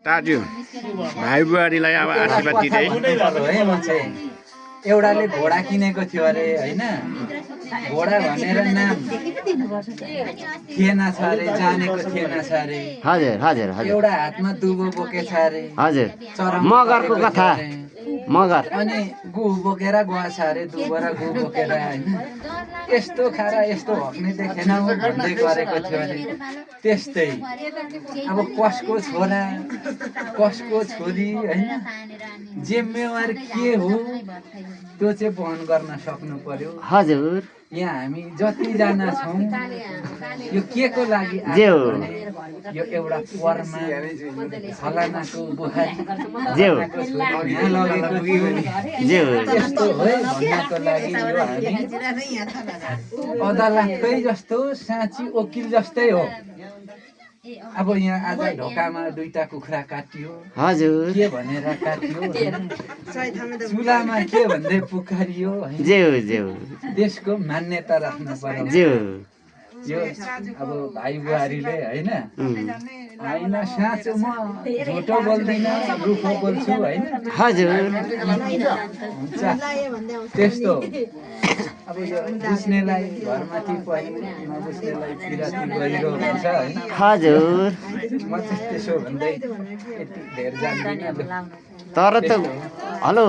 दाजु भाइ बुहारीलाई अब आशीर्वाद दिँदै है म चाहिँ एउटाले घोडा किनेको थियो अरे होइन घोडा भनेर नाम थिएन छ अरे जानेको थिएन छ अरे हजुर हजुर हजुर एउटा हातमा दुबो बोकेछ अरे हजुर चरम मगरको परेको कथा थियो अरे। मगर अनि गु बोकेर गएछ अरे दुबो र गु बोकेर होइन यस्तो खारा यस्तो हक्ने देखेन भन्दै गरेको थियो अरे त्यस्तै अब कसको छोरा कसको छोरी होइन जिम्मेवार के हो त्यो चाहिँ वहन गर्न सक्नु पर्यो हजुर यहाँ हामी जतिजना छौँ यो के को लागि आएको जे हो। भने यो एउटा परमा फलानाको बुहारी जे हो। फलानाको छोरी यहाँ लगेको थियो जे हो यस्तो हो भन्नको लागि यो हामी अदालतकै जस्तो साँची वकिल जस्तै हो अब यहाँ आज ढोकामा दुईटा कुखुरा काटियो हजुर के भनेर काटियो होइन? चुलामा के भन्दै पुकारियो होइन? जे हो जे हो त्यसको मान्यता राख्नु पर्यो जे हो यो अब भाइ बुहारीले होइन होइन साँचो म झुटो बोल्दिनँ रुखो बोल्छु होइन हजुर हुन्छ त्यस्तो अब यो बुझ्नेलाई घरमाथि पहिरो नबुझ्नेलाई पिराती गहिरो भन्छ होइन हजुर म चाहिँ त्यसो भन्दै यति धेर जान्दिनँ तर त हेलो